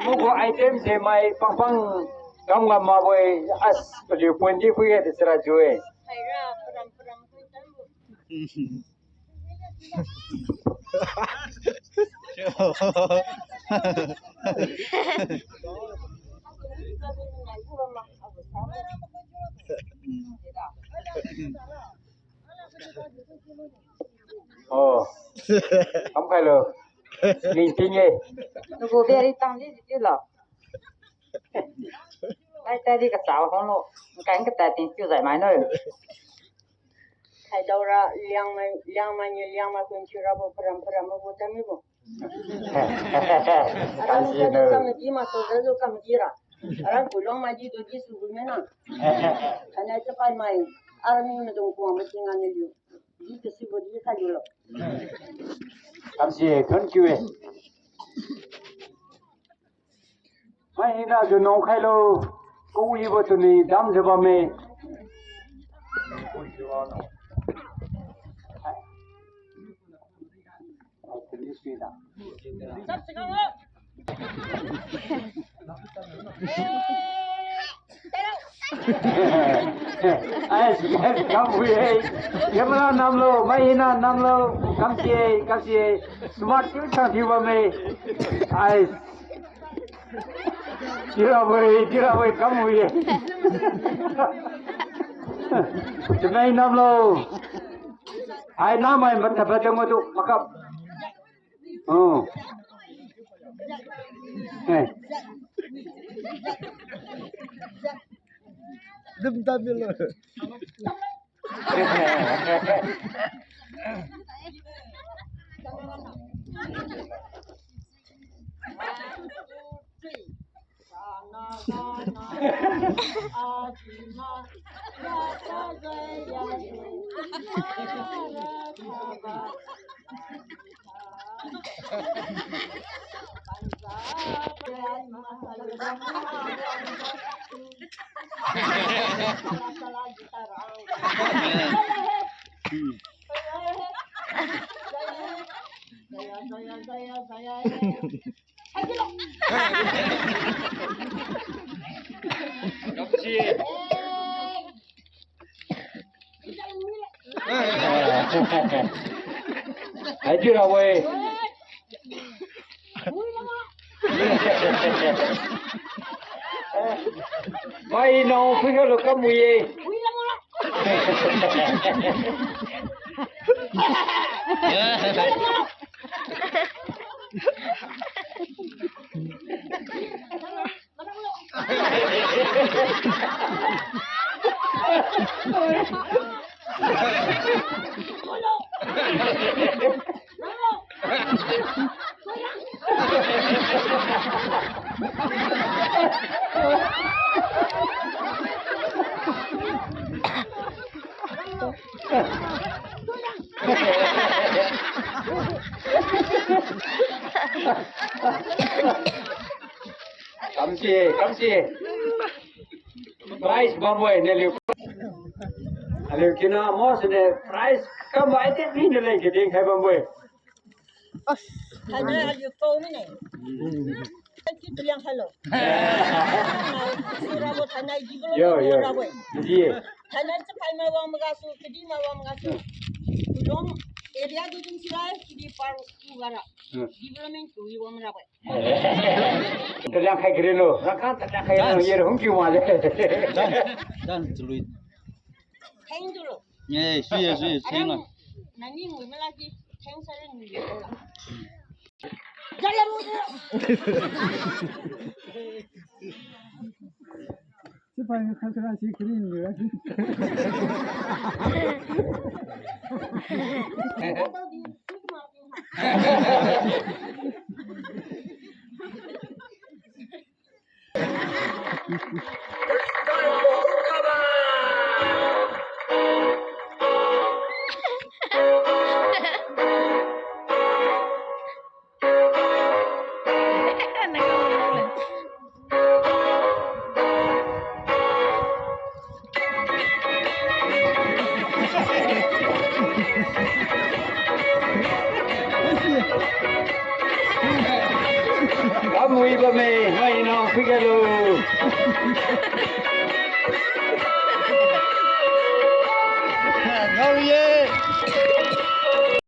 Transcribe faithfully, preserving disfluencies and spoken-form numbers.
Mugu item se mai pangpang kam ngam mabo-e, as, paliu pon di pui e de sira ju-e. Oh. Kam khailo. Ning ting e. Nugu beri tang di di lo. Ai, tadi kachao khang lo. Kan kata ting chiu zai mai no. Hai daora Liangmai, Liangmai niu Liangmai kun chiu rabo param param bo tamibo. Aram Kansi tadi no. Kam di ma so da zo kam di ra. Aram ku long mai di do di su bu me na. Kanai chapai mai. Aram ni madung kuang ba ting ani liu. Di kasi bo di khailo. Kamsi, thank you e. Mai hina ju nong khailo, kawibo tuni damjiu bamme. Ai, kam wi e. Camera namlo, mai hina namlo. Kamsi e, kamsi e. Smart thiu chang thiu bamme. Ai. Tira wi, tira wi, kam wi e. Chamai namlo. Ai, namai mataba tang tu, makap. Oh. Eh. Dum tabi lo. Hai, tira wi. Mai nao phui ga lo kam wi e. Kamsi, kamsi. Prize bambo-e, naliu. Aliu kina mo sune prize kam bai te mi naleng ke ding khai bambo-e. Thainai aliu kau mine. Thank you, tuliang khailo. Surabo thainai di bolo. Yo, yo. Rabo-e. Di. Thainai chapai mai wang magasu, kadi mai wang magasu. Kulong area du dun sirai, kadi par tu gara. Hmm. Development tu i wang rabo-e. Taliang khai kiri lo, rakang taliang khai lo, ye hung kiu ma le. Dan, dan, chalui. Heng tu lo. Ye, sui ye, sui ye, sui lo. Nani ngui malaki, heng sa le ngui ye lo. Jalan mo tu. Sipai ni khasara si kiri ni ra. Kam wi bamme, Pigalo. Ngao ye.